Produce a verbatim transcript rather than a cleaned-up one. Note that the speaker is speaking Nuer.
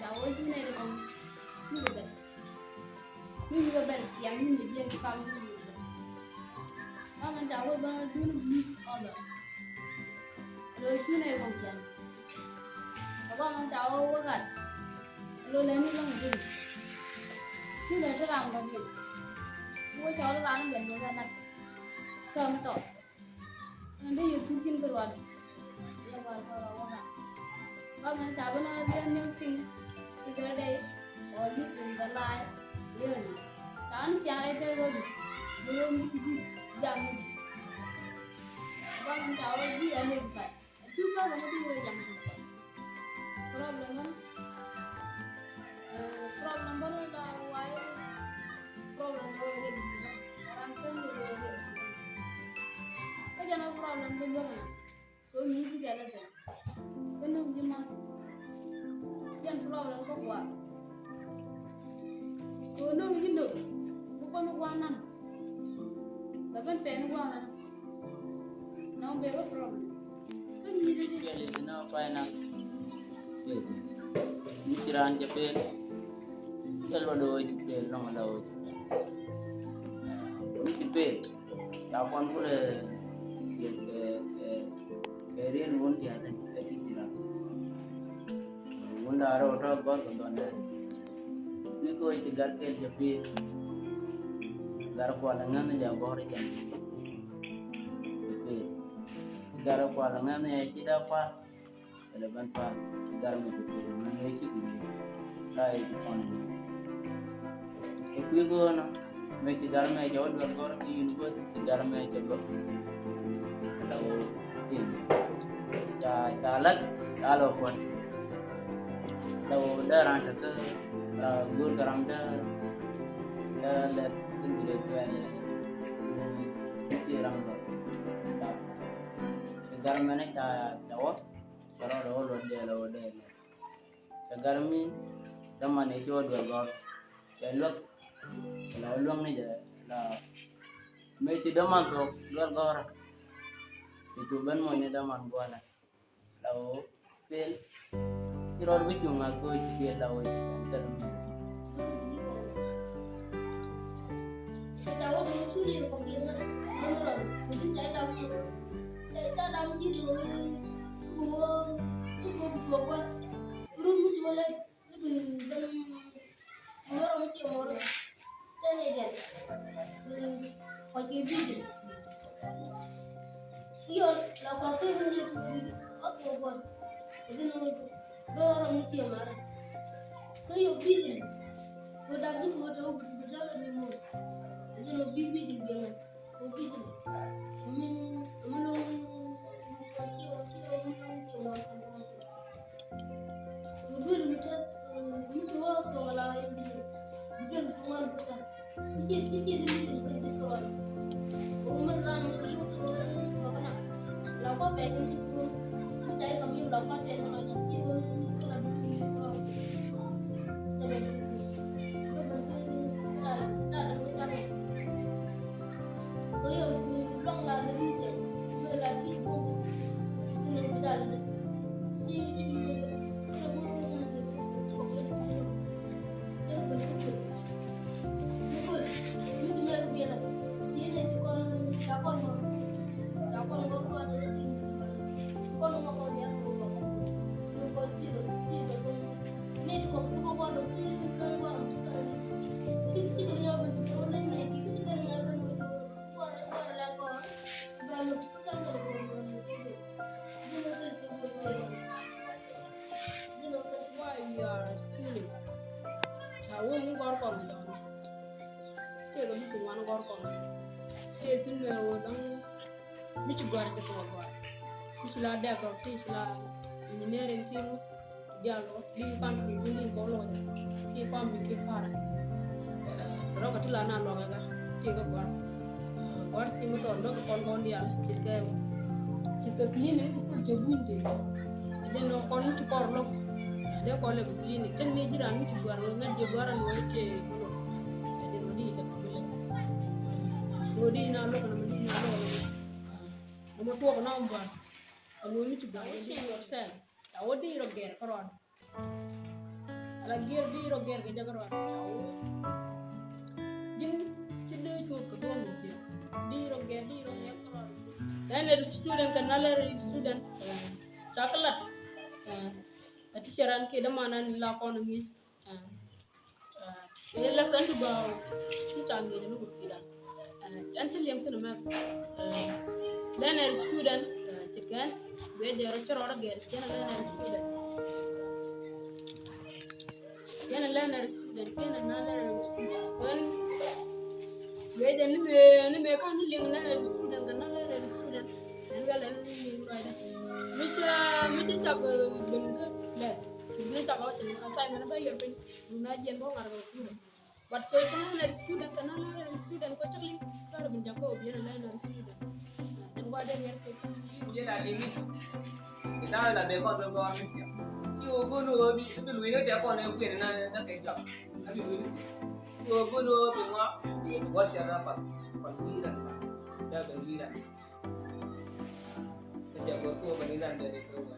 Ca wä cu nɛy ti kɔŋ cu kɛ bɛr. Cu kɛ bɛr ciaŋ mi mi jiɛk ci kam cu kɛ bɛr. Gɔmɛn ca wä bä dun bi ɔdɔ. Lo cu nɛy kɔŋ ciaŋ. Gɔmɛn ca wä wä gat. Lo lɛ ni lɔŋ dun. Cu lɛ ti ram lɔ diɛn. Wä cɔl ran bɛ lo bɛ lat. Kä mi tɔ. Nde yɛ thuk kin kɛ ruat. Yɛ wal kɛ ruat wä gat. Gɔmɛn ca bä na liɛn ni sing. Every day or live in the life. Really. Ca ni cia rɛ tɛ rɛ di. Bɛ rɛ mi di jam ni di. Gɔmɛn ca wä di a lɛ gat. Cu pa kɛ mi di wä jam ni. Problem ni. Eh, problem bä ni la wai. Problem bä wä di. Ram pen ni wä di. Kä jɛn a problem bä luäk na. Kɛ ɣöö ŋi̱i̱c ji̱ kɛ lɛ thil. Kɛ nöŋ ji̱ math. Jɛn problem kä gua̱a̱r. Kɛ ɣöö nöŋ ji̱ nöŋ. Kɛ kuɔn gua̱a̱r nan. Bɛ ben pɛn gua̱a̱r nan. Nɔŋ bɛ kɛ problem. Kä ŋi̱i̱c ji̱. Kɛ lɛ thil na finance. Kɛ mi ci raan cɛ pel. Kɛ luɔt do̱o̱c pel nɔŋ la ɣöö cɛ pel. Mi ci pel. Ca kuan kulɛ kɛ, kɛ, kɛ, kɛ riel wun tiathɛ kɛ ti ci ram. Wun da̱rɛ wä tɔ gɔr kɛ dhɔn dɛ. Mi kɛ wä ci gar kɛl jɛ pi̱i̱t. Gar kual ŋäth ni jɛ gɔr jɛ. Jɛ pi̱i̱t. Gar kual ŋäth ni jɛ ci da kual. Kɛlɛ ben pa̱a̱r ci gar mi kɛ pi̱i̱r mi nööc ci gui̱i̱r. La i̱ ti kɔn ni. Kɛ kui̱ go̱o̱nɔ mëë ci gar mɛ cɛ wä duel gɔr ki university ci gar mɛ cɛ gɔr. Kɛ la wä tim ca ca lat ca lɔ kuɔn. La wä dee ran te kä la go̱o̱r kɛ ram te. Dee lɛ ti gure kɛ lɛ ti ram gɔr. Ca ci gar mɛ ni ca ca wä. Cɛ rɔɔdɛ wä luɔt dɛɛl ɛ wä dɛɛl. Cɛ gar mi däman ëë ci wä duel gɔr. Cɛ luäk. Cɛ la wä luäk ni jɛ la. Mëë ci däman thuɔk duel gɔr. Cɛ cu ben mɔny ni däman gua̱lɛ. La wä pel. Ci rɔɔd bi cuŋ a koc pel la wä cɛ kɛl mi. While we are schooling, ca wee mi gɔr kɔn dɔɔni. Tëëkɛ mi ci ŋuan gɔr kɔn. Tëë thi̱n mɛ ɣöö dɔ̱ŋ mi ci gɔr cɛ tuɔɔk gɔr. Mi ci la dɛk rɔ ti ci la engineering ti ru. Diaal rɔ di country ti liŋ kɔn lɔcɛ ti family ti parent. Rɔ kɛ ti la na lɔcɛ kɛ ti kɛ gɔr. Gɔr ti mi tɔn dɔk kɔn kɔn diaal ti kɛ, ti kɛ clinic ti kul jɛ buny ti. Ɛ jɛ nɔ kɔn mi ci kɔr lɔk. Ɛ dee kɔn lɛ bi clinic kɛn ni ji̱ ran mi ci gɔr ŋa̱c jɛ gɔr an wee ti kɔn lɔk. Ɛ jɛ nɔ di lɛ bi lɛ. Nɔ di na lɔk nɔ di na lɔk nɔ. Nɔ mɔ tuɔk nɔ gɔr. Ɛ nɔ mi ci gɔr. Ɛ jɛ nɔ sɛn. Ca wä di rɔ gɛr kärɔn. Ala gɛr di rɔ gɛr kɛ jɛ kɛ rɔ. Ji̱n ci dee cuɔt kɛ duɔ̱n ni ji̱. Di rɔ gɛr di rɔ gɛr kɛ rɔ. Learner student kɛ non-learner student. Ca kɛ lat. A teacher an kiɛ däman an la kɔn ŋi̱i̱c. Ɛ lesson ti gɔw ti ca ŋi̱i̱c ni wut kidan. Ɛn ti liɛŋ kin mɛ learner student ci kɛn bɛ dee rɔ ci rɔ rɔ gɛr ci learner student. Ci learner student ci non-learner student. Kɔn bɛ jɛ ni mɛ ni mɛ kan ni liɛŋ learner student kɛ non-learner student. Ɛn bɛ lɛ ni liɛŋ rɔ dɛ mi ca mi ca ca ben kä lɛ. Ni ca kɔ ci assignment bɛ yɛ piny. Duna jiɛn bä ŋa̱r kɛ kura. But kɛ cä learner student kɛ non-learner student kɛ cä liŋ. Kɛ rɔ bin jakä wä biɛn learner student. Ɛn gua dee riɛr kɛ kɛ. Yɛ la liŋ ni. Kɛ da̱a̱ la bɛ kɔn bɛ gɔr ni cia. Ci wä go̱n wä bi bi lui̱n ni tɛ kɔn ɛ kuɛn na na kɛ jɔak. A bi lui̱n ni. Ci wä go̱n wä bi ŋua. Wä cɛ ra pal pal wi̱i̱ ran pal. Bɛ bɛ wi̱i̱ ran. Kɛ cɛ go̱r ko bɛ ni ran dee dee kɛ wä.